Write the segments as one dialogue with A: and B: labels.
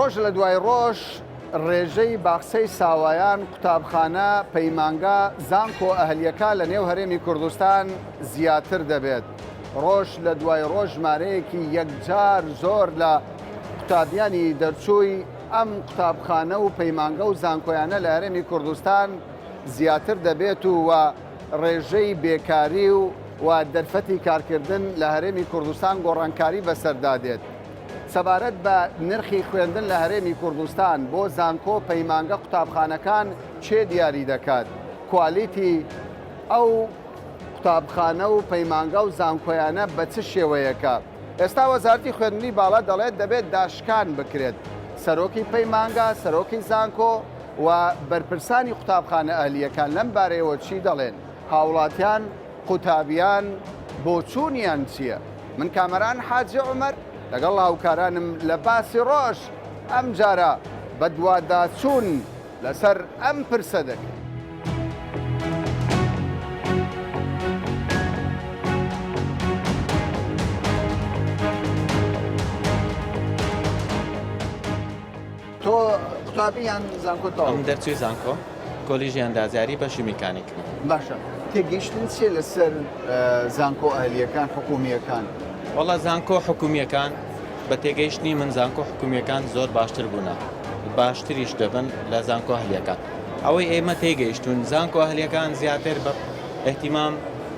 A: ڕۆژ لە دوای ڕۆژ ڕێژەی باخچەی ساوایان، قوتابخانە، پەیمانگا، زانکۆ ئەهلییەکان لە نێو هەرێمی کوردستان زیاتر دەبێت. ڕۆژ لە دوای ڕۆژ ژمارەیەکی یەکجار زۆر لە قوتابیانی دەرچووی ئەم قوتابخانە و پەیمانگە و زانکۆیانە لە هەرێمی کوردستان زیاتر دەبێت و و ڕێژەی بێکاری و و دەرفەتی کارکردن لە هەرێمی کوردستان گۆڕانکاری بەسەردا دێت. سەبارەت بە نرخی خوێندن لە هەرێمی کوردستان بۆ زانکۆ، پەیمانگە، قوتابخانەکان کێ دیاری دەکات؟ کوالیتی ئەو قوتابخانە و پەیمانگا و زانکۆیانە بە چ شێوەیەکە؟ ئێستا وەزارەتی خوێندنی باڵا دەڵێت دەبێت داشکان بکرێت. سەرۆکی پەیمانگا، سەرۆکی زانکۆ و بەرپرسانی قوتابخانە ئەهلییەکان لەم بارەیەوە چی دەڵێن؟ هاوڵاتیان، قوتابیان بۆچوونیان چییە؟ من کامەران حاجی عومەر لەگەڵ هاوکارانم لە باسی ڕۆژ ئەمجارە بەدواداچوون لەسەر ئەم پرسە دەکەین. تۆ قوتابی یان زانکۆ تەواو؟
B: ئەمن دەرچووی زانکۆ، کۆلیژی ئەندازیاری بەشی میکانیک.
A: باشە تێگەیشتن چیە لەسەر زانکۆ ئەهلیەکان حکومیەکان؟
B: وەڵا زانکۆ حکومیەکان بە تێگەیشتنی من زانکۆ حکومیەکان زۆر باشتر بوونە باشتریش دەبن لە زانکۆ ئەهلیەکان ئەوەی ئێمە تێگەیشتون زانکۆ ئەهلیەکان زیاتر بە اهتمام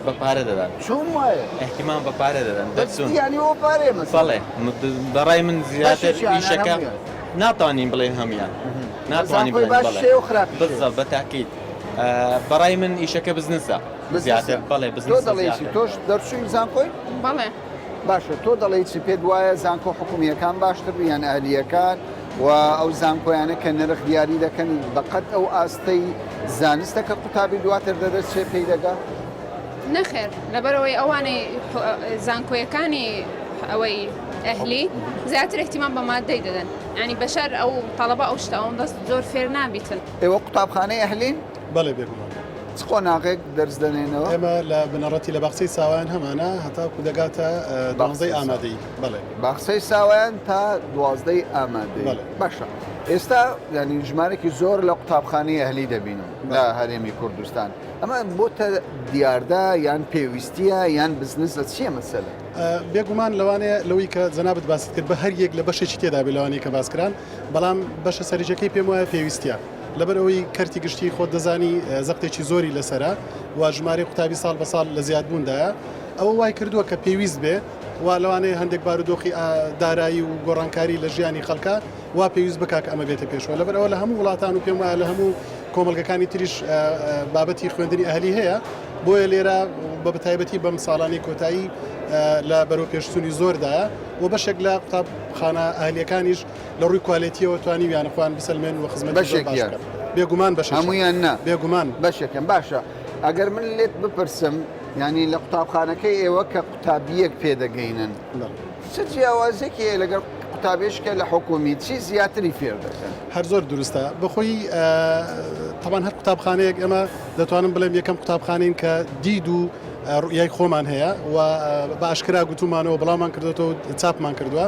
B: بە پارە دەدەن.
A: چۆن وایە؟
B: اهتمام بە پارە دەدەن دەرچوون.
A: یانی ئەوە پارەیە مەسەلەن.
B: بەڵێ بەڕای من زیاتر
A: بەشێکیان یان
B: ئیشەکە
A: هەموویان؟
B: ناتوانین بڵێین هەموویان ناتوانین
A: زانکۆی
B: بڵێین
A: باش
B: بەڵێ
A: شەیە و خراپیش هەیە.
B: بالضبط بە تاکید بەڕای من ئیشەکە بزنسە
A: بزنسە.
B: زیاتر بەڵێ
A: تۆ
B: بزنسە
A: دەڵێی چی؟
B: زیاتر.
A: تۆش دەرچووی زانکۆی؟
C: بەڵێ.
A: باشە تۆ دەڵێی چی پێت وایە زانکۆ حکومییەکان باشتر بن یان ئەهلییەکان و ئەو زانکۆیانە کە نرخ دیاری دەکەن بەقەد ئەو ئاستەی زانستە کە قوتابی دواتر دەدەچێ پێی دەگا؟
C: نەخێر لەبەرئەوەی ئەوانەی زانکۆیەکانی ئەوەی ئەهلی زیاتر اهتمام بە مادەی دەدەن یعنی بەشەر ئەو تەڵەبە ئەو شتە ئەوەندە زۆر فێر نابیتن.
A: ئێوە قوتابخانەی ئەهلین؟
D: بەڵێ بێگومان.
A: چ قۆناغێک دەرس دەنێنەوە؟
D: ئێمە لە بنەڕەتی لە باخچەی ساوایان هەمانە هەتاکو دەگاتە دوانزەی ئامادەیی. بەڵێ.
A: باخچەی ساوایان تا دوازدەی ئامادەیی.
D: بەڵێ.
A: باشە ئێستا یانی ژمارەکی زۆر لە قوتابخانەی ئەهلی دەبینم لە هەرێمی کوردستان. ئەمە بۆتە دیاردە یان پێویستیە یان بزنسە چیە مەسەلە؟
D: بێگومان لەوانەیە لەوەی کە جەنابت باست کرد بە هەر یەک لە بەشێکی تێدا بێ لەوانەی کە باس کران بەڵام بەشە سەرەکیەکەی پێم وایە پێویستیە لەبەر ئەوەی کەرتی گشتی خۆت دەزانی زەختێکی زۆری لەسەرە و ژمارەی قوتابی ساڵ بە ساڵ لە زیادبووندایە ئەوە وای کردووە کە پێویست بێ و لەوانەیە هەندێک بارودۆخی دارایی و گۆڕانکاری لە ژیانی خەڵکە وا پێویست بکا کە ئەمە بێتە پێشەوە لەبەر ئەوە لە هەموو وڵاتان و پێم وایە لە هەموو کۆمەڵگەکانی تریش بابەتی خوێندنی ئەهلی هەیە بۆیە لێرە بە بەتایبەتی بەم ساڵانی کۆتایی لە بەرەو پێشچوونی زۆردایە و بەشێک لە قوتابخانە ئەهلیەکانیش لە ڕووی کوالێتیەوە توانیویانە خۆیان بسەلمێن و خزمەتی زۆر باش
A: بەشێکیان
D: بکەن بێگومان بەشێکیان
A: هەموویان نا
D: بێگومان
A: بەشێکیان باشە ئەگەر من لێت بپرسم یانی لە قوتابخانەکەی ئێوە کە قوتابیەک پێدەگەینن چ جیاوازیەکی هەیە لەگەڵ قوتابیش کە لە حکومی چی زیاتری فێر دەکەن؟
D: هەر زۆر دروستە بەخۆی تەبان هەر قوتابخانەیەک ئێمە دەتوانم بڵێم یەکەم قوتابخانەین کە دید و ڕوئیای خۆمان هەیە و بە ئاشکرا گوتومانەوە بڵاومان کردوێتەوە چاپمان کردووە.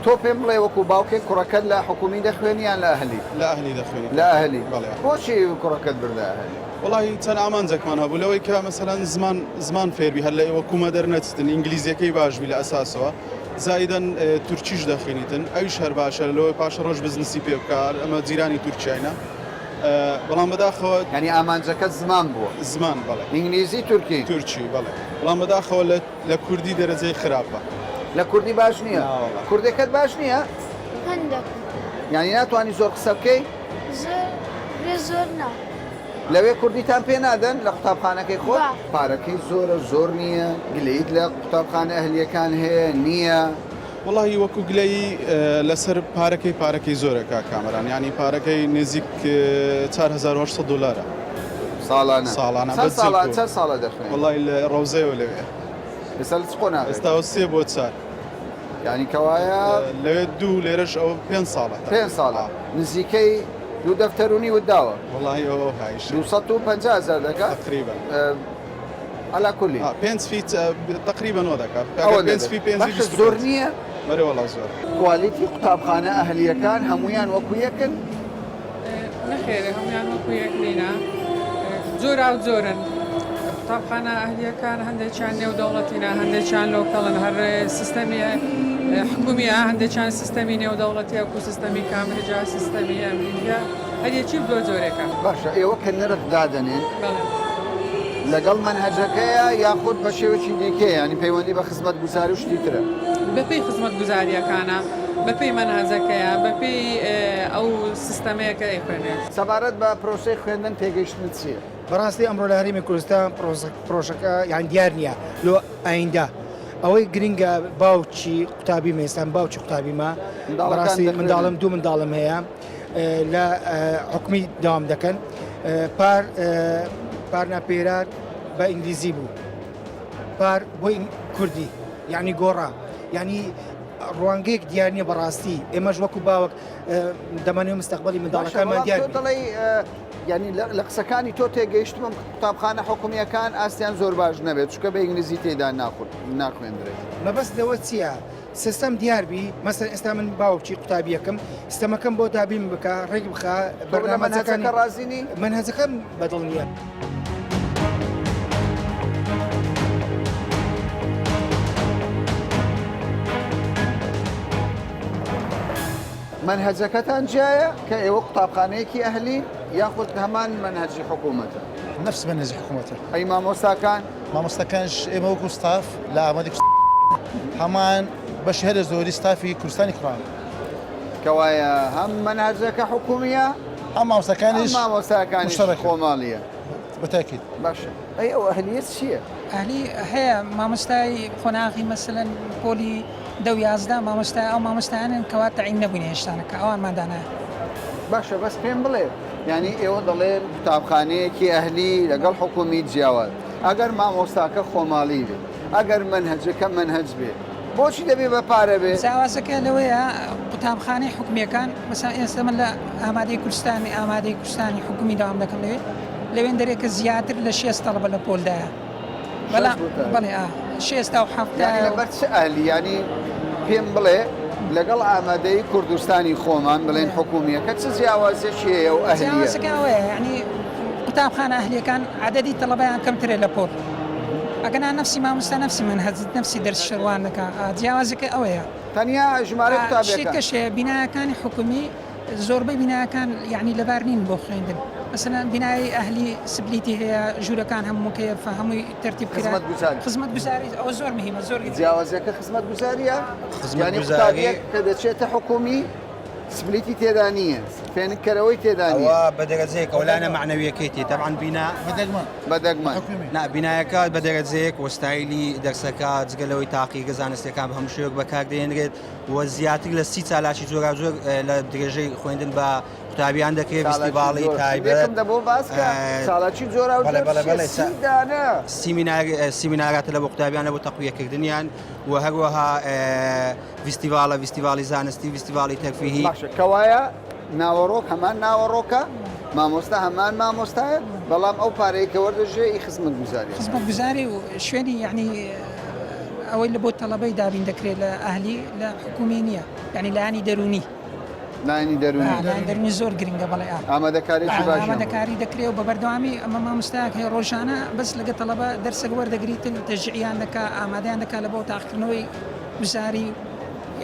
A: تۆ پێم بڵێ وەکو باوکێک کوڕەکەت لە حکومی دەخوێنی یان لە ئەهلی؟
E: لە ئەهلی دەخوێنی.
A: لە ئەهلی.
E: بەڵێ.
A: بۆچی کوڕەکەت بردە ئەهلی؟
E: وەڵاهی چەند ئامانجەکمان هەبوو لەوەی کە مەسەلەن زمان زمان فێربی هەر لە ئێوە کومە دەرنەچتن ئینگلیزیەکەی باش بی لە ئەساسەوە زائیدەن تورکیش دەخوێنیتن ئەویش هەر باشە لەوەی پاشە ڕۆژ بزنسی پێ بکا ئەمە جیرانی تورکیاینە بەڵام بەداخەوە
A: یانی ئامانجەکەت زمان بووە؟
E: زمان بەڵێ.
A: ئینگلیزی تورکی؟
E: تورکی بەڵێ بەڵام بەداخەوە لە لە کوردی دەرەجەی خراپە.
A: لە کوردی باش نییە؟
E: ناوەڵا.
A: کوردەکەت باش نییە؟
F: هەندەک.
A: یانی ناتوانی زۆر قسە بکەی؟
F: زۆر بێ زۆر نا.
A: لەوێ کوردیتان پێ نادەن لە قوتابخانەکەی خۆت؟
F: با.
A: پارەکەی زۆرە زۆر نییە؟ گلەیت لە قوتابخانە ئەهلییەکان هەیە نییە؟
E: وەڵاهی وەکو گلەیی لەسەر پارەکەی پارەکەی زۆرە کاک کامەران یانی پارەکەی نزیک 4800 دلارە
A: ساڵانە
E: ساڵانە
A: چەند
E: بە
A: ساڵە
E: جلک و
A: چەند ساڵە دەخوێنی؟
E: وەڵاهی لە ڕەوزەیەوە لەوێ
A: ئێستا لە چ قۆناغێکە؟
E: ئێستا سێ بۆ چار
A: یانی کەوایە
E: لەوێ دوو لێرەش ئەوە پێنج ساڵە
A: پێنج ساڵە نزیکەی دوو دەفتەر و نیوت داوە
E: وەڵاهی ئەوە هایش
A: 250 هەزار دەکات
E: تقریبا.
A: عەلا کولی.
E: پێنج فیت تەقریبەن وا دەکا.
A: ئەوە
E: پێنج فی پێنج
A: باشە زۆر نییە؟
E: بەرێ وەڵا زۆر.
A: quality قوتابخانە ئەهلییەکان هەموویان وەکو یەکن؟
G: نەخێر هەموویان وەکو یەک نینە جۆراو جۆرن. قوتابخانە ئەهلییەکان هەندێکیان نێودەوڵەتینە هەندێکیان local ن هەر سیستەمی حکومیە هەندێکیان سیستەمی نێودەوڵەتیە وەکو سیستەمی کامبریجا سیستەمی ئەمریکا هەر یەکی بۆ جۆرێکە.
A: باشە ئێوە کە نرخ دادەنێن
G: بەڵێ.
A: لەگەڵ مەنهەجەکەیە یاخود بە شێوەکی دیکەیە یانی پەیوەندی بە خزمەتگوزاری و شتی ترە؟
G: بەپێی خزمەتگوزارییەکانە، بەپێی مەنهەجەکەیە، بەپێی ئەو سیستەمەیە کە ئەیخوێنێت.
A: سەبارەت بە پرۆسەی خوێندن تێگەیشتنت چییە؟
H: بەڕاستی ئەمڕۆ لە هەرێمی کوردستان پرۆژەکە یان دیار نییە لۆ ئایندە ئەوەی گرنگە باوکی قوتابی مێستان باوکی قوتابیمە بەڕاستی منداڵم دوو منداڵم هەیە لە حکومی داوام دەکەن پار پارنا پێرار بە ئینگلیزی بوو پار بۆی کوردی یعنی گۆڕا یعنی ڕوانگەیەک دیار نییە بەڕاستی ئێمەش وەکو باوەک دەمانەوێت مستەقبەلی منداڵەکانمان دیار
A: دەڵێ یعنی لە قسەکانی تۆ تێگەیشتمم قوتابخانە حکومیەکان ئاستیان زۆر باش نەبێت چونکە بە ئینگلیزی تێدا ناخوێندرێت.
H: مەبەست لەوە چییە سیستەم دیار بی مەسەن ئێستا من باوکی قوتابیەکم سیستەمەکەم بۆ دابین بکە ڕێک بخە
A: بەرنامەکە ڕازی نی؟
H: مەنهەجەکەم بەدڵ نییە.
A: مەنهەجەکەتان جیایە کە ئێوە قوتابخانەیەکی ئەهلین یاخود هەمان مەنهەجی حکوومەتە؟
I: نفس مەنهەجی حکوومەتە.
A: ئەی مامۆستاکان؟
I: مامۆستاکانش ئێمە وەکو ستاف لە ئامادەی هەمان بەشی هەرە زۆری ستافی کوردستانی کوڕان.
A: کەوایە هەم مەنهەجەکە حکوومییە
I: هەم مامۆستاکانیش
A: مامۆستاکانیش خۆماڵییە.
I: بەتاکید.
A: باشە ئەی ئەو ئەهلییە چییە؟
J: ئەهلی هەیە مامۆستای قۆناغی مەسەلەن پۆلی دە و 11 مامۆستای ئەو مامۆستایانن کەوا تەعین نەبووین هێشتانە کە ئەوانمان دانایە.
A: باشە بەس پێم بڵێ یانی ئێوە دەڵێن قوتابخانەیەکی ئەهلی لەگەڵ حکومی جیاواز ئەگەر مامۆستاکە خۆماڵی بێ ئەگەر مەنهەجەکە مەنهەج بێ بۆچی دەبێ بە پارە بێ؟
J: جیاوازەکە لەوەیە قوتابخانەی حکومیەکان مەسەلەن ئێستا من لە ئامادەی کوردستانی ئامادەی کوردستانی حکومی داوام دەکەم لەوێ لەوێن دەرێ کە زیاتر لە شێست تەڵەبە لە پۆلدایە بەڵام بەڵێ ئا شێستا و حەفتا
A: یانی لەبەر چ ئەهلی یانی پێم بڵێ لەگەڵ ئامادەی کوردستانی خۆمان بڵێن حکومیەکە چ جیاوازیەکی هەیە و ئەهلیە؟
J: جیاوازەکە ئەوەیە یانی قوتابخانە ئەهلیەکان عەدەدی تەڵەبەیان کەمترە لە پۆل ئەگەنا نەفسی مامۆستا نەفسی مەنهەج نەفسی دەرس شەروان دەکا جیاوازەکە ئەوەیە
A: تەنیا ژمارەی قوتابیەکان.
J: شتێکەش هەیە بینایەکانی حکومی زۆربەی بینایەکان یەعنی لەبار نین بۆ خوێندن مەسەلەن بینای ئەهلی split ی هەیە ژوورەکان هەموو مکەیەفە هەمووی تەرتیب کرا
A: خزمەتگوزاری
J: خزمەتگوزاری ئەوە زۆر مهمە زۆر گرنگە.
A: جیاوازیەکە خزمەتگوزاریە یانی
K: خزمەتگوزاری
A: قوتابیەک کە دەچێتە حکومی split ی تێدا نییە فێنککەرەوەی تێدا نییە.
K: ئەوە بە دەرەجەیەک ئەوە لایەنە مەعنەویەکەیتی تەبعەن بینا
I: بەدەگمەن
A: بەدەگمەن
I: حکومی
K: نا بینایەکە بە دەرەجەیەک وە ستایلی دەرسەکە جگە لەوەی تاقیگە زانستیەکان بە هەموو شێوەیەک بەکاردێنرێت و زیاتر لە 30 چالاکی جۆراوجۆر لە درێژەی خوێندن بە قوتابیان دەکرێت فیستیڤاڵی تایبەت
A: چالاکی جۆراوجۆر
K: سیمیناراتە لە بۆ قوتابیان لە بۆ تەقویەکردنیان و هەروەها فیستیڤاڵە فیستیڤاڵی زانستی فیستیڤاڵی تەرفیهی
A: باشە کەوایە ناوەڕۆک هەمان ناوەڕۆکە مامۆستا هەمان مامۆستایە بەڵام ئەو پارەی کە وەردەژێ ئی خزمەتگوزاری
J: خزمەتگوزاری و شوێنی یعنی ئەوەی لە بۆ تەڵەبەی دابین دەکرێت لە ئەهلی لە حکومی نییە یعنی لایەنی دەروونی
A: لایەنی دەروونی
J: لایەن دەروونی زۆر گرنگە بەڵێ ئا
A: ئامادەکاریی باش
J: ئامادەکاری دەکرێت و بە بەردەوامی ئەمە مامۆستایەک هەیە ڕۆژانە بەس لەگە تەڵەبە دەرسەک وەردەگریتن تەشجیعیان دەکا ئامادەیان دەکا لە بۆ تاقیکردنەوەی وزاری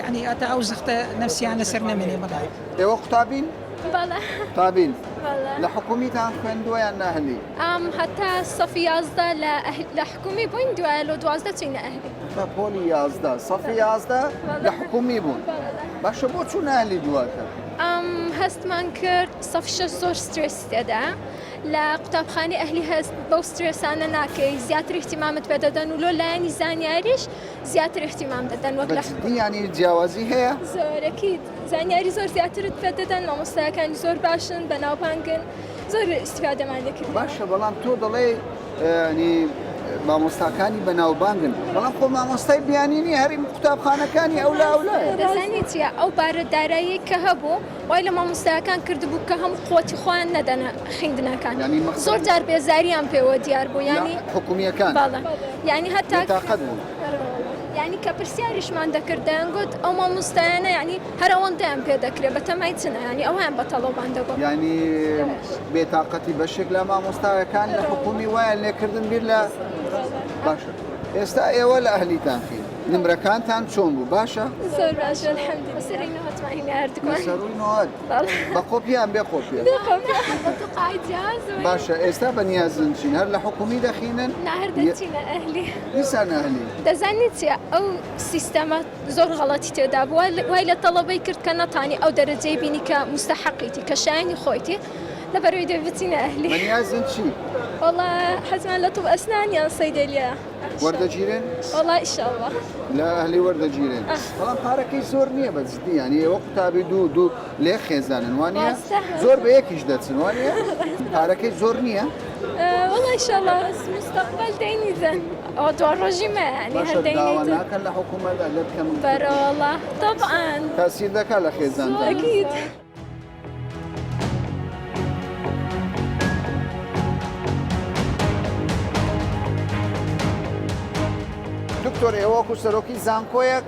J: یعنی ئەتا ئەو زەختە نەفسیان لەسەر نەمێنێ بەڵێ.
A: ئێوە قوتابین؟
F: بەڵێ.
A: قوتابین؟
F: بەڵێ.
A: لە حکومیتان خوێندووە یان ئەهلی؟
F: ئام هەتا سەفی 11 لە لە حکومی بووین دوایە لۆ 12 چوینە ئەهلی.
A: تا پۆلی 11 سەفی 11 لە حکومی بوون. باشە بۆ چوونە ئەهلی دواتر؟
F: ئام هەستمان کرد سەفی شەش زۆر سترێسی تێدایە لە قوتابخانەی ئەهلی هەست بەو سترێسانە ناکەی زیاتر ئیهتیمامت پێ دەدەن و لۆ لایەنی زانیاریش زیاتر اهتمام دەدەن وەک لە
A: بەجدی یانی جیاوازی هەیە؟
F: زۆر ئەکید زانیاری زۆر زیاترت پێ دەدەن مامۆستایەکانی زۆر باشن بەناوبانگن زۆر ئیستیفادەمان لێ کردووە.
A: باشە بەڵام تۆ دەڵێی یانی. مامۆستاکانی بەناوبانگن بەڵام خۆ مامۆستای بیانی نیە هەریم قوتابخانەکانی ئەولا ئەولایە.
F: دەزانی چیە ئەو بارە داراییەی کە هەبوو وای لە مامۆستایەکان کردبوو کە هەموو قوتی خۆیان نەدەنە خیندنەکان زۆر جار بێزاریان پێوە دیار بوو یانی
A: حکومیەکان
F: بەڵێ یانی هەتا
A: بێتاقەت بوون.
F: یانی کە پرسیاریشمان دەکرد دەیانگوت ئەو مامۆستایانە یانی هەر ئەوەندەیان پێ دەکرێ بەتەمای چنە یانی ئەوەیان بە تەڵەبان دەگوت.
A: یانی بێتاقەتی بەشێک لە مامۆستایەکان لە حکومی وایان لێکردن بیر لە باشە ئێستا ئێوە لە ئەهلیتان خین نمرەکانتان چۆن بوو باشە؟
F: زۆر باشە الحمدللە سەرووی نەوەتمان هینا هەردووکمان.
A: سەرووی 90 بە قۆپیان بێ قۆپیە؟
F: بێ قۆپیە بە قاعی جیاز
A: باشە ئێستا بە نیازن چین هەر لە حکومی دەخینن؟
F: نا هەر دەچینە ئەهلی.
A: دیسان ئەهلی.
F: دەزانی چیە ئەو سیستەمە زۆر غەڵەتی تێدا بوو وای لە تەڵەبەی کرد کە نەتانی ئەو دەرەجەی بینی کە مستحقیتی کە شایانی خۆیتی لەبەرەوەی دەبێ بچینە ئەهلی.
A: بەنیازن چی؟
F: وەڵا حەزمان لە طب ئەسنان یان صەیدەلیە.
A: وەردەگیرێن؟
F: وەڵا ئیشەڵا.
A: لە ئەهلی وەردەگیرێن بەڵام پارەکەی زۆر نییە بە جدی یانی ئێوە قوتابی دوو دوو لێ خێزانن وانە زۆر بە یەکیش دەچن وانە پارەکەی زۆر نییە؟
F: وەڵا ئیشەڵا مستەقبەل دەینی زەن ئەوە دوا ڕۆژی مە یانی هەر دەینی
A: زەن. ناکەن لە حکوومەت ئەگەر کەم
F: بەرەوەڵا تەبعەن.
A: تاسیر دەکا لە خێزانتان؟
F: ئەکید.
A: دکتۆر ئێوە وەکو سەرۆکی زانکۆیەک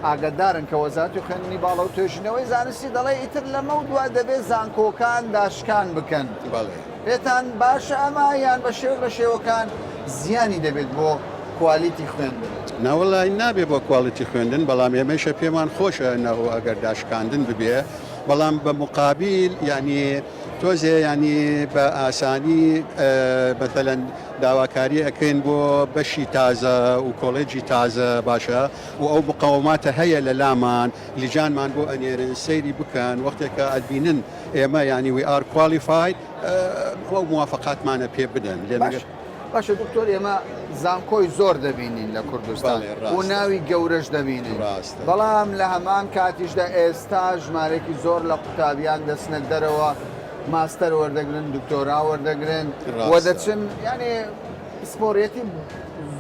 A: ئاگادارن کە وەزارەتی خوێندنی باڵا و توێژینەوەی زانستی دەڵێ ئیتر لەمە و دوا دەبێت زانکۆکان داشکان بکەن پێتان باشە ئەمە یان بە شێوەک لە شێوەکان زیانی دەبێت بۆ کوالیتی خوێندن؟
L: نەوەڵا نابێ بۆ کوالیتی خوێندن بەڵام ئێمەیشە پێمان خۆشە نەهۆ ئەگەر داشکاندن ببێ بەڵام بە مقابیل یانی تۆزێ یانی بە ئاسانی مەسەلەن داواکاری ئەکەین بۆ بەشی تازە و کۆڵێجی تازە باشە و ئەو مقەوەماتە هەیە لە لامان لیجانمان بۆ ئەنێرن سەیری بکەن وەختێکە ئەبینن ئێمە یانی we are qualified ئەو موافقاتمانە پێ بدەن لێ
A: باش باشە دکتۆر ئێمە زانکۆی زۆر دەبینین لە کوردستان و ناوی گەورەش دەبینین بەڵام لە هەمان کاتیشدا ئێستا ژمارێکی زۆر لە قوتابیان دەچنە دەرەوە ماستەر وەردەگرن دکتۆرا وەردەگرن و دەچن یانێ پسپۆڕیەتی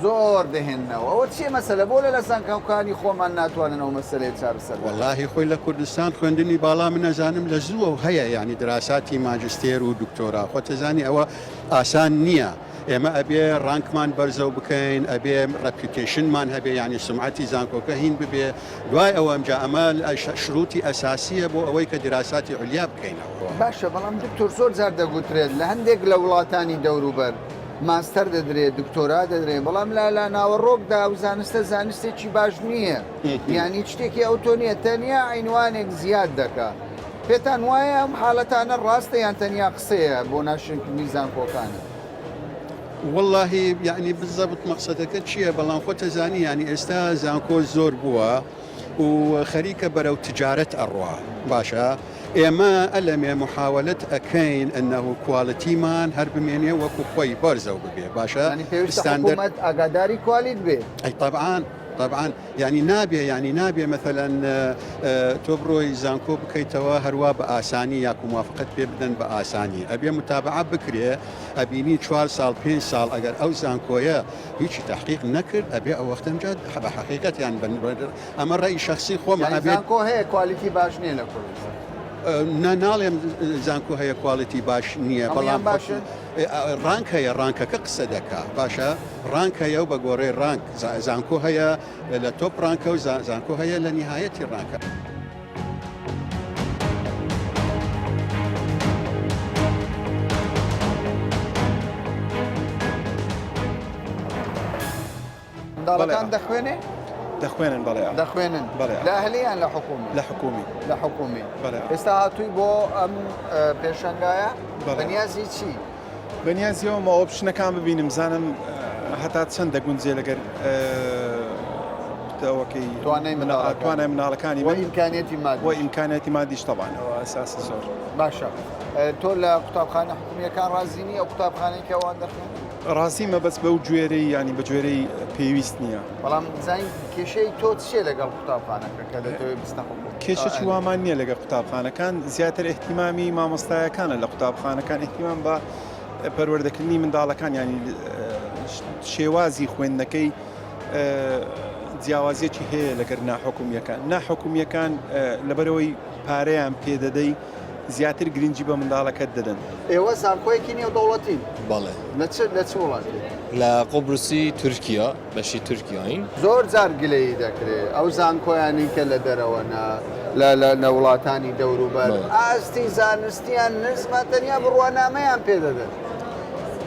A: زۆر دەهێننەوە ئەوە چیە مەسەلە بۆ لە لە زانکاوکانی خۆمان ناتوانن ئەو مەسەلەیە چارەسەر بکەن؟
L: وەڵاهی خۆی لە کوردستان خوێندنی باڵا من ئەزانم لە زووەو هەیە یانی دراساتی ماجستێر و دکتۆرا خۆت ئەزانی ئەوە ئاسان نییە ئێمە ئەبێ rank مان بەرزەو بکەین ئەبێ reputation مان هەبێ یانی سومعەتی زانکۆکە هین ببێ دوای ئەوە ئەمجا ئەمە شروتی ئەساسیە بۆ ئەوەی کە دراساتی علیا بکەینەوە.
A: باشە بەڵام دکتۆر زۆر جار دەگوترێت لە هەندێک لە وڵاتانی دەوروبەر ماستەر دەدرێ دکتۆرا دەدرێ بەڵام لا لە ناوەڕۆکدا ئەو زانستە زانستێکی باش نییە یانی شتێکی ئەوتۆ نییە تەنیا عینوانێک زیاد دەکا پێتان وایە ئەم حاڵەتانە ڕاستە یان تەنیا قسەیە بۆ ناشرینکردنی زانکۆکانە؟
L: وەڵاهی یەعنی بزەبت مەقسەدەکە چییە بەڵام خۆت ئەزانی یانی ئێستا زانکۆ زۆر بووە و خەریکە بەرەو تجارەت ئەڕوا باشە ئێمە ئەلەمێ محاوەلەت ئەکەین ئەنه quality مان هەر بمێنێ وەکو خۆی بەرزەو ببێ باشە
A: یانی پێویستە حکوومەت ئاگاداری quality بێ
L: ئەی تەبعان تەبعان یانی نابێ یانی نابێ مەسەلەن تۆ بڕۆی زانکۆ بکەیتەوە هەروا بە ئاسانی یاکو موافقەت پێ بدەن بە ئاسانی ئەبێ متابعە بکرێ ئەبینی چوار ساڵ پێنج ساڵ ئەگەر ئەو زانکۆیە هیچی تحقیق نەکرد ئەبێ ئەو وەختەم جا بە حەقیقەت یان بن ئەمە ڕەئی شەخسی خۆمە
A: یانی
L: ئەبێ
A: زانکۆ هەیە quality باش نییە لە کوردستان
L: نا ناڵێم زانکۆ هەیە quality باش نییە
A: هەموویان
L: بەڵام
A: باشن؟
L: rank هەیە rank ەکە قسە دەکا باشە rank هەیە و بە گۆڕەی rank زانکۆ هەیە لە top rank ە و زانکۆ هەیە لە نیهایەتی rank ە.
A: منداڵەکان دەخوێنێ؟
E: دەخوێنن بەڵێ.
A: دەخوێنن
E: بەڵێ.
A: لە ئەهلی یان لە حکومی؟
E: لە حکومی.
A: لە حکومی.
E: بەڵێ.
A: ئێستا هاتووی بۆ ئەم پێشەنگایە؟
E: بەڵێ.
A: بەنیازی چی؟
E: بەنیازی ئەوەم option ەکان ببینم بزانم هەتا چەند دەگونجێ لەگەر ئەوەکەی
A: توانای مناڵەکان
E: توانای مناڵەکانی
A: و ئیمکانیەتی مادی
E: و ئیمکانیەتی مادیش تەبعەن ئەوە ئەساسی زۆر
A: باشە تۆ لە قوتابخانە حکومیەکان ڕازی نی ئەو قوتابخانەی کە ئەوان دەخوێنن
E: ڕازیمە بەس بەو گوێرەی یانی بە گوێرەی پێویست نییە.
A: بەڵام زین کێشەی تۆ چییە لەگەڵ قوتابخانەکە کە دەتەوێت بچنە حکووم؟
E: کێشەکی وامان نییە لەگەڵ قوتابخانەکان زیاتر ئیهتیمامی مامۆستایەکانە لە قوتابخانەکان ئیهتیمام بە پەروەردەکردنی منداڵەکان یانی.
M: شێوازی خوێندنەکەی جیاوازیەکی هەیە لەگەر ناحکومیەکان ناحکومیەکان لەبەرەوەی پارەیان پێدەدەی زیاتر گرنگی بە منداڵەکەت دەدەن.
A: ئێوە زانکۆیەکی نێودەوڵەتین؟
N: بەڵێ.
A: لە چ لە چ وڵاتێک؟
N: لە قوبرسی تورکیا بەشی تورکیاین.
A: زۆر جار گلەیی دەکرێ ئەو زانکۆیانەی کە لە دەرەوەنە لە لە لە وڵاتانی دەوروبەر ئاستی زانستیان نزمە تەنیا بڕوانامەیان پێ دەدەن.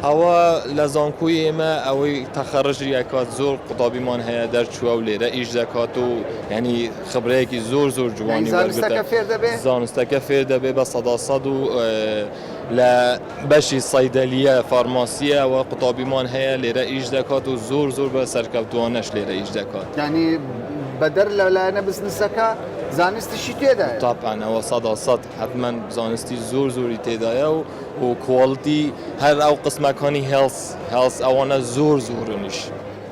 N: ئەوە لە زانکۆی ئێمە ئەوەی تەخەڕژی ئەکات زۆر قوتابیمان هەیە دەرچووە و لێرە ئیش دەکات و یعنی خبرەیەکی زۆر زۆر جوانی
A: زانستەکە فێر دەبێ
N: زانستەکە فێر دەبێ بە سەدا سەد و لە بەشی سەیدەلیە فارماسیە و قوتابیمان هەیە لێرە ئیش دەکات و زۆر زۆر بە سەرکەوتوانەش لێرە ئیش دەکات.
A: یعنی بەدەر لە لایەنە بزنسەکە زانستیشی تێدایە.
N: تاپان ئەوە سەدا سەد حەتمەن زانستی زۆر زۆری تێدایە و و quality هەر ئەو قسمەکانی health health ئەوانە زۆر زۆرنیش.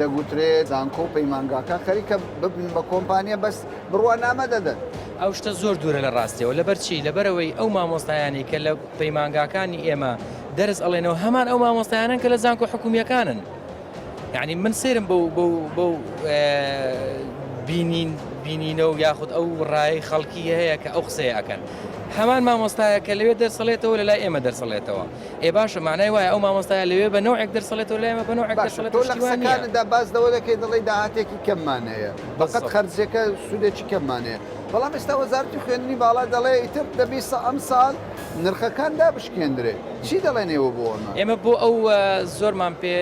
A: دەگوترێ زانکۆ و پەیمانگاکان خەریکە ببن بە کۆمپانیا بەس بڕوانامە دەدەن.
O: ئەو شتە زۆر دوورە لە ڕاستیەوە لەبەر چی؟ لەبەرئەوەی ئەو مامۆستایانەی کە لە پەیمانگاکانی ئێمە دەرس ئەڵێنەوە هەمان ئەو مامۆستایانەن کە لە زانکۆ حکومییەکانن. یعنی من سەیرم بەو بەو بەو بینین بینینە و یاخود ئەو ڕای خەڵکی هەیە کە ئەو قسەیە ئەکەن. هەمان مامۆستایە کە لەوێ دەرسەڵێتەوە لە لای ئێمە دەرسەڵێتەوە. ئێ باشە مانای وایە ئەو مامۆستایە لەوێ بە نەوعێک دەرسەڵێتەوە لای ئێمە بە نەوعێک
A: باشە
O: دەرسەڵێتەوە
A: تۆ لە
O: شتی وا نییە.
A: قسەکانتدا باس لەوە دەکەی دەڵێی داهاتێکی کەممان هەیە بەقەد
O: بالضبط.
A: خەرجیەکە سوودێکی کەممان هەیە بەڵام ئێستا وەزارەتی خوێندنی باڵا دەڵێ ئیتر دەبی ئەمساڵ نرخەکان دابشکێندرێ چی دەڵێن ئێوە بۆ ئەمە؟
O: ئێمە بۆ ئەو زۆرمان پێ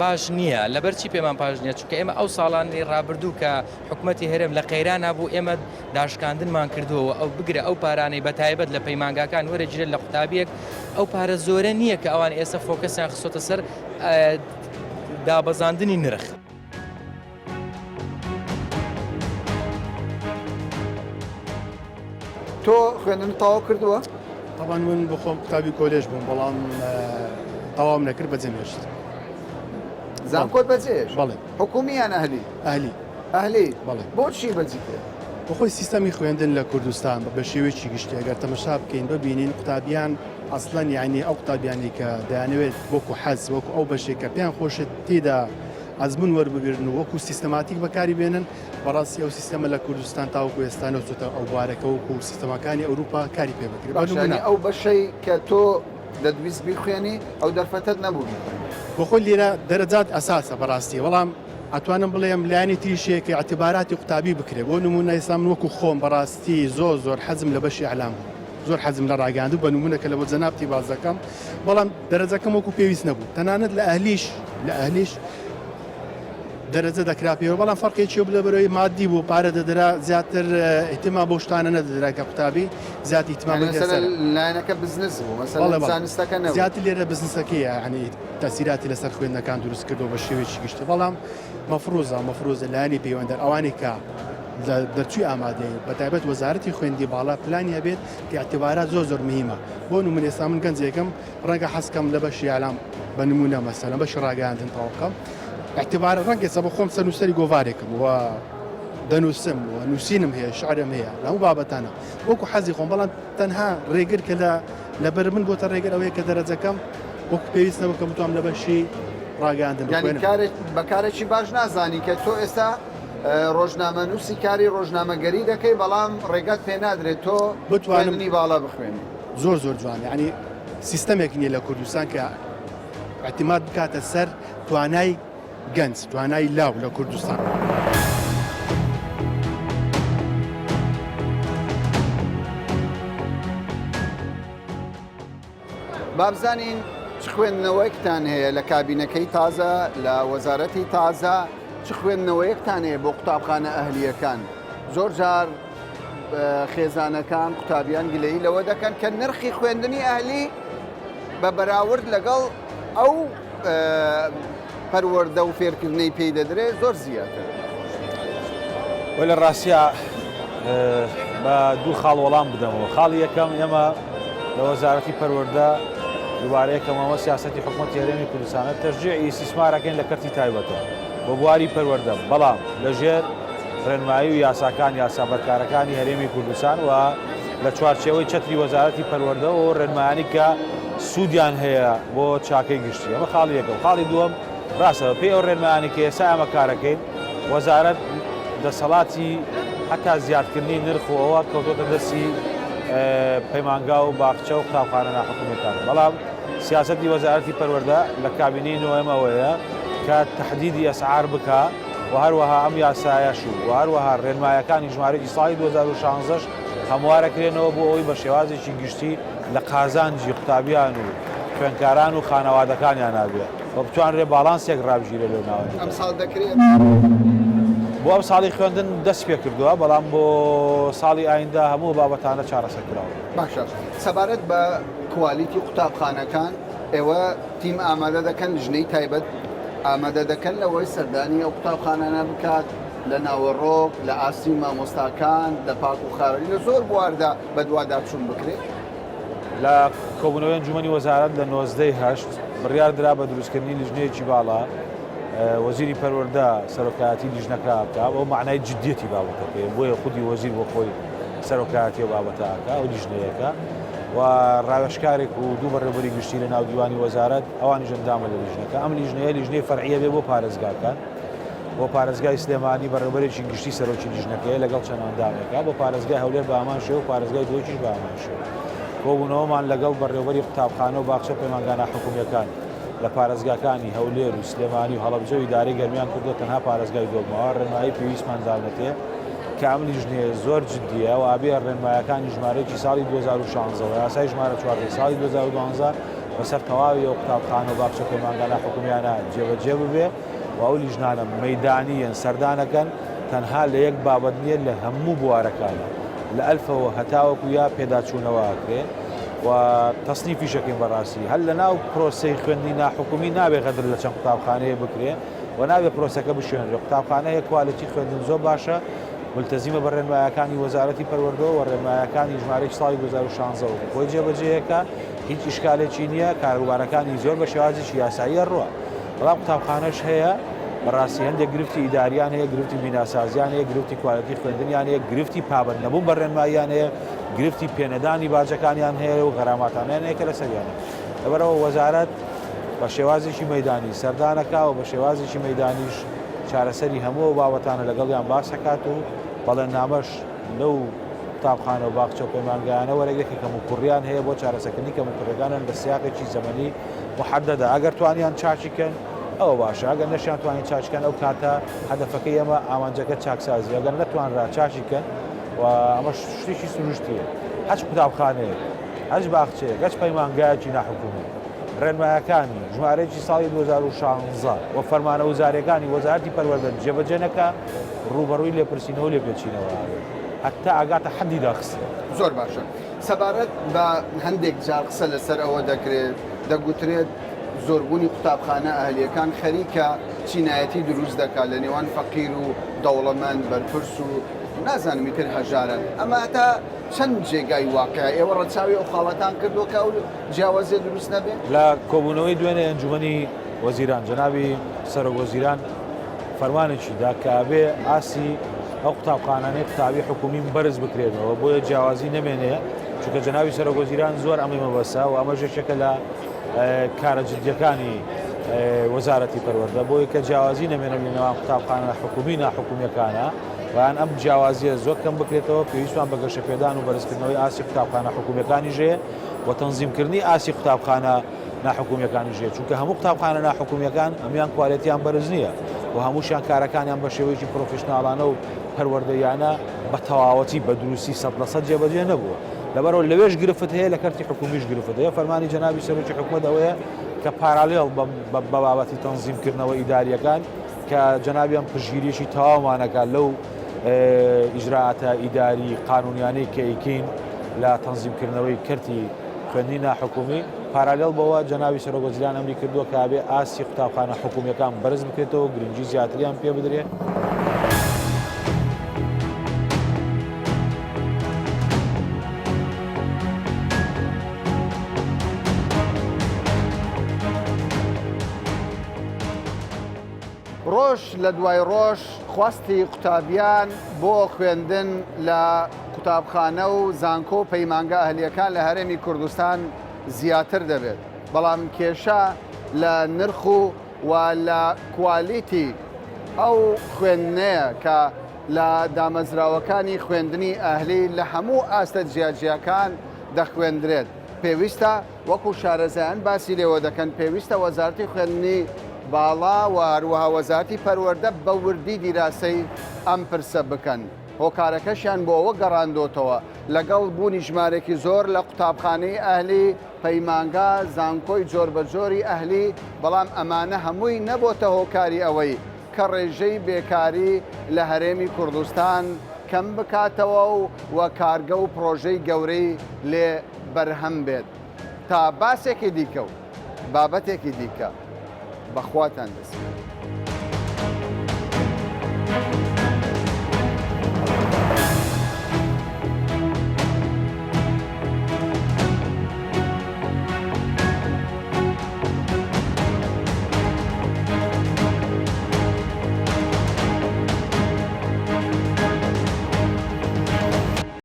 O: باش نییە لەبەر چی پێمان باش نییە چونکە ئێمە ئەو ساڵانی ڕابردوو کە حکومەتی هەرێم لە قەیرانا بوو ئێمە داشکاندنمان کردووە و ئەو بگرە ئەو پارانەی بە تایبەت لە پەیمانگاکان وەرەگیرێت لە قوتابیەک ئەو پارە زۆرە نییە کە ئەوان ئێستا فۆکەسیان خستۆتە سەر دابەزاندنی نرخ.
A: تۆ خوێندن تەواو کردووە؟
D: تەبعەن من بۆ خۆم قوتابی کۆلێژ بووم بەڵام تەواوم نەکرد بەجێم هێشت.
A: زانکۆت بەجێ هێشت؟
D: بەڵێ.
A: حکوومی یان ئەهلی؟
D: ئەهلی.
A: ئەهلی؟
D: بەڵێ.
A: بۆچی بەجێت هێشت؟
D: بەخۆی سیستەمی خوێندن لە کوردستان بە شێوەیەکی گشتی ئەگەر تەمەشا بکەین ببینین قوتابیان ئەسڵەن یانی ئەو قوتابیانەی کە دەیانەوێت وەکو حەز وەکو ئەو بەشێک کە پێیان خۆشە تێیدا ئەزمون وەربگرن و وەکو سیستەماتیک بەکاری بێنن بەڕاستی ئەو سیستەمە لە کوردستان تاوەکو ئێستا نەچۆتە ئەو بوارەکە وەکو سیستەمەکانی ئەوروپا کاری پێ بکرێت
A: باشە یانی ئەو بەشەی کە تۆ دەتویست بیخوێنی ئەو دەرفەتەت نەبوو بیخوێنی؟
D: بۆخۆی لێرە دەرەجات ئەساسە بەڕاستی بەڵام ئەتوانم بڵێم لایەنی تریش هەیە کە ئیعتیباراتی قوتابی بکرێت بۆ نمونە ئێستا من وەکو خۆم بەڕاستی زۆر زۆر حەزم لە بەشی ئیعلام بوو زۆر حەزم لە ڕاگەیاندن بە نمونە کە لە بۆ جەنابتی باس دەکەم بەڵام دەرەجەکەم وەکو پێویست نەبوو تەنانەت لە ئەهلیش لە ئەهلیش دەرەجە دەکرا پێوە بەڵام فەرقێکی بوو لەبەرەوەی مادی بوو پارە دەدرا زیاتر اهتمام بۆ شتانە نەدەدرا کە قوتابی زیات اهتمام
A: یعنی مەسەلەن لایەنەکە بزنس بوو مەسەلەن زانستەکە نەبوو
D: زیاتر لێرە بزنسەکەیە یعنی تەسیراتی لەسەر خوێندنەکان دروست کردەوە بە شێوەیەکی گشتی بەڵام مەفروزە مەفروزە لایەنی پەیوەندەر ئەوانەی کە لە دەرچووی ئامادەیی بە تایبەت وەزارەتی خوێندی باڵا پلانی هەبێت کە اعتبارات زۆر زۆر مهمە بۆ نمونە ئێستا من گەنجێکم ڕەنگە حەز کەم لە بەشی ئیعلام بە نمونە مەسەلەن بەشی ڕاگەیاندن تەواو بکەم اعتبار ڕەنگە ئێستا بۆ خۆم سەرنووسەری گۆڤارێکم و دەنووسم و نووسینم هەیە شعرم هەیە لە هەموو بابەتانە وەکو حەزی خۆم بەڵام تەنها ڕێگر کە لە لەبەر من بۆتە ڕێگر ئەوەیە کە دەرەجەکەم وەکو پێویست نەبوو کە بتوانم لە بەشی ڕاگەیاندن
A: یانی
D: بخوێنم.
A: کارێک بە کارێکی باش نازانی کە تۆ ئێستا ڕۆژنامەنووسی کاری ڕۆژنامەگەری دەکەی بەڵام ڕێگات پێ نادرێت تۆ
D: بتوانم
A: خوێندنی باڵا بخوێنی.
D: زۆر زۆر جوان یانی سیستەمێک نییە لە کوردستان کە اعتماد بکاتە سەر توانای گەنج توانای لاو لە کوردستان.
A: با بزانین چ خوێندنەوەیەکتان هەیە لە کابینەکەی تازە لە وەزارەتی تازە چ خوێندنەوەیەکتان هەیە بۆ قوتابخانە ئەهلیەکان زۆر جار خێزانەکان قوتابیان گلەیی لەوە دەکەن کە نرخی خوێندنی ئەهلی بە بەراورد لەگەڵ ئەو پەروەردە و فێرکردنەی پێی دەدرێت زۆر زیاترە.
P: وە لە ڕاستیا بە دوو خاڵ وەڵام بدەمەوە خاڵی یەکەم ئێمە لە وەزارەتی پەروەردە دووبارە یەکەمەوە سیاسەتی حکوومەتی هەرێمی کوردستانە تەشجیعی ئیستیسمارەکەین لە کەرتی تایبەتە بۆ بواری پەروەردە بەڵام لەژێر ڕێنمایی و یاساکان یاسا بەرکارەکانی هەرێمی کوردستان و لە چوارچێوەی چەتری وەزارەتی پەروەردە و ڕێنمایانی کە سوودیان هەیە بۆ چاکەی گشتی ئەمە خاڵی یەکەم خاڵی دووەم. ڕاستە بەپێی ئەو ڕێنمایانەی کە ئێستا ئێمە کارەکەین، وەزارەت دەسەڵاتی هەتا زیادکردنی نرخ و ئەوە کەوتۆتە دەستی پەیمانگا و باخچە و قوتابخانە ناحکومیەکان، بەڵام سیاسەتی وەزارەتی پەروەردە لە کابینەی نۆیەم ئەوەیە کە تەحدیدی ئەسعار بکا و هەروەها ئەم یاسایەش و هەروەها ڕێنمایەکانی ژمارەیەکی ساڵی 2016 هەموارەکرێنەوە بۆ ئەوەی بە شێوازێکی گشتی لە قازانجی قوتابیان و خوێندکاران و خانەوادەکانیانا بێ و بتوانرێ باڵانسێک ڕابگیرێ لەو ناوەندەدا.
A: ئەمساڵ دەکرێت؟
P: بۆ ئەمساڵی خوێندن دەست پێ کردووە، بەڵام بۆ ساڵی ئایندە هەموو ئەو بابەتانە چارەسەر کراون.
A: باشە سەبارەت بە کوالیتی قوتابخانەکان ئێوە تیم ئامادە دەکەن، لیژنەی تایبەت ئامادە دەکەن لەوەی سەردانی ئەو قوتابخانانە بکات لە ناوەڕۆک، لە ئاستی مامۆستاکان، لە پاک و خاوێنی، لە زۆر بواردا بەدواداچوون بکرێت؟
P: لە کۆبوونەوەی ئەنجوومەنی وەزارەت لە 19 ی هەشت بڕیار درا بە دروستکردنی لیژنەیەکی باڵا، وەزیری پەروەردە سەرۆکایەتی لیژنەکە بکا، ئەو مەعنای جدیەتی بابەتەکەیە، بۆیە خودی وەزیر بۆ خۆی سەرۆکایەتی ئەو بابەتە ئەکا، ئەو لیژنەیەکە و ڕاوێژکارێک و دوو بەڕێوەبەری گشتی لە ناو دیوانی وەزارەت ئەوانیش ئەندامە لە لیژنەکە. ئەم لیژنەیە لیژنەی فەرعیە بێ بۆ پارێزگاکان. بۆ پارێزگای سلێمانی بەڕێوەبەرێکی گشتی سەرۆکی لیژنەکەیە لەگەڵ چەند ئەندامێکە، بۆ پارێزگای هەولێر بە هەمان شێوە و پارێزگای دهۆکیش بە هەمان شێوە. کۆبوونەوەمان لەگەڵ بەڕێوەبەری قوتابخانە و باخچە و پەیمانگا ناحکومییەکان لە پارێزگاکانی هەولێر و سلێمانی و هەڵەبجە و ئیدارەی گەرمیان کردووە، تەنها پارێزگای دهۆک ماوە، ڕێنمایی پێویستمان داونەتێ کە ئەم لیژنەیە زۆر جدییە و ئەبێ ڕێنمایەکانی ژمارەیەکی ساڵی 2016 و یاسای ژمارە 14 ساڵی 2012 بەسەر تەواوی ئەو قوتابخانە و باخچە و پەیمانگا ناحکومییانە جێبەجێ ببێ. و ئەو لیژنانە مەیدانییەن سەردانەکەن تەنها لە یەک بابەت نییە لە هەموو بوارەکانە لە ئەلفەوە هەتاوەکو یا پێداچوونەوە ئەکرێ و تەسنیفیش ئەکەین بەڕاستی هەر لە ناو پرۆسەی خوێندنی ناحکومی نابێ غەدر لە چەند قوتابخانەیە بکرێ و نابێ پرۆسەکە بشێنرێ قوتابخانە هەیە quality خوێندن زۆر باشە ملتەزیمە بە ڕێنمایەکانی وەزارەتی پەروەردەوە و ڕێنمایەکانی ژمارەی ساڵی 2016 وەکو خۆی جێبەجێیەکە هیچ ئیشکالێکی نییە کاروبارەکانی زۆر بە شێوازێکی یاسایی ئەڕوا بەڵام قوتابخانەش هەیە بەڕاستی هەندێک گرفتی ئیداریان هەیە، گرفتی بیناسازیان هەیە، گرفتی quality خوێندنیان هەیە، گرفتی پابەند نەبوون بە ڕێنماییان هەیە، گرفتی پێنەدانی باجەکانیان هەیە و غەراماتانیان هەیە کە لەسەریانە. لەبەرئەوە وەزارەت بە شێوازێکی مەیدانی سەردانەکا و بە شێوازێکی مەیدانیش چارەسەری هەموو ئەو بابەتانە لەگەڵیان باس ئەکات و بەڵێننامەش لەو قوتابخانە و باخچە و پەیمانگایانە وەرەگرێت کە کەموکوڕیان هەیە بۆ چارەسەکردنی کەموکوڕیەکانیان لە سیاقێکی زەمەنی موحەدەدە ئەگەر توانیان چاکی کەن ئەوە باشە ئەگەر نەشیان توانی چاکی کەن ئەو کاتە هەدەفەکەی ئێمە ئامانجەکە چاکسازی ئەگەر نەتوانرا چاکی کەن و ئەمەش شتێکی سروشتیە هەچ قوتابخانەیەک هەچ باخچەیەک هەچ پەیمانگایەکی ناحکومی ڕێنمایەکانی ژمارەیەکی ساڵی 2016 و فەرمانە وزارەکانی وەزارەتی پەروەردە جێبەجێ نەکا ڕووبەڕووی لێپرسینەوە لێپێچینەوە هەتا ئاگاتە حەدی داخستن.
A: زۆر باشە سەبارەت بە هەندێک جار قسە لەسەر ئەوە دەکرێت، دەگوترێت زۆربوونی قوتابخانە ئەهلییەکان خەریکە چینایەتی دروست دەکات لە نێوان فەقیر و دەوڵەمەند، بەرپرس و نازانم ئیتر هەژاران. ئەمە هەتا چەند جێگای واقیعە؟ ئێوە ڕەچاوی ئەو خاڵەتان کردووە کە ئەو جیاوازییە دروست نەبێت؟
P: لە کۆبوونەوەی دوێنێ ئەنجومەنی وەزیران، جەنابی سەرۆک وەزیران فەرمانێکی دا کە ئەبێ ئاستی ئەو قوتابخانانەی قوتابی حکوومی بەرز بکرێنەوە بۆیە جیاوازی نەمێنێ چونکە جەنابی سەرۆک وەزیران زۆر ئەمەی مەبەستە و ئەمەش یەکێکە لە کارە جدیەکانی وەزارەتی پەروەردە بۆیە کە جیاوازی نەمێنێت لە نێوان قوتابخانە حکوومی ناحکومیەکانە ویان ئەم جیاوازیە زۆر کەم بکرێتەوە پێویستمان بە گەشەپێدان و بەرزکردنەوەی ئاستی قوتابخانە حکومیەکانی ژێ و تەنزیمکردنی ئاستی قوتابخانە ناحکومیەکانیش هەیە چونکە هەموو قوتابخانە ناحکومیەکان هەموان quality یان بەرز نییە و هەمووشیان کارەکانیان بە شێوەیەکی professional انە و پەروەردەیانە بە تەواوەتی بە دروستی 100% جێبەجێ نەبووە لەبەرەوە لەوێش گرفت هەیە لە کەرتی حکومیش گرفت هەیە فەرمانی جەنابی سەرۆکی حکومەت ئەوەیە کە parallel بە بابەتی تەنزیمکردنەوە ئیداریەکان کە جەنابیان پشتگیریەکی تەواومانەکە لەو ئیجرائاتە ئیداری قانونیانەی کە ئەیکەین لە تەنزیمکردنەوەی کەرتی خوێندنی ناحکومی، parallel بەوە جەنابی سەرۆک وەزیران ئەمری کردووە کە ئەبێ ئاستی قوتابخانە حکومییەکان بەرز بکرێتەوە و گرنگی زیاتریان پێ بدرێ.
A: ڕۆژ لە دوای ڕۆژ خواستی قوتابیان بۆ خوێندن لە قوتابخانە و زانکۆ و پەیمانگا ئەهلییەکان لە هەرێمی کوردستان زیاتر دەبێت، بەڵام کێشە لە نرخ و. و لە کوالیتی ئەو خوێندنەیە کە لە دامەزراوەکانی خوێندنی ئەهلی لە هەموو ئاستە جیاجیاکان دەخوێندرێت. پێویستە وەکو شارەزایان باسی لێوە دەکەن، پێویستە وەزارەتی خوێندنی باڵا و هەروەها وەزارەتی پەروەردە بە وردی دیراسەی ئەم پرسە بکەن. هۆکارەکەشیان بۆ ئەوە گەڕاندۆتەوە، لەگەڵ بوونی ژمارێکی زۆر لە قوتابخانەی ئەهلی، پەیمانگا، زانکۆی جۆربەجۆری ئەهلی، بەڵام ئەمانە هەمووی نەبۆتە هۆکاری ئەوەی کە ڕێژەی بێکاری لە هەرێمی کوردستان کەم بکاتەوە و کارگە و پڕۆژەی گەورەی لێ بەرهەم بێت. تا باسێکی دیکە و بابەتێکی دیکە بە خواتان دەسپێرم.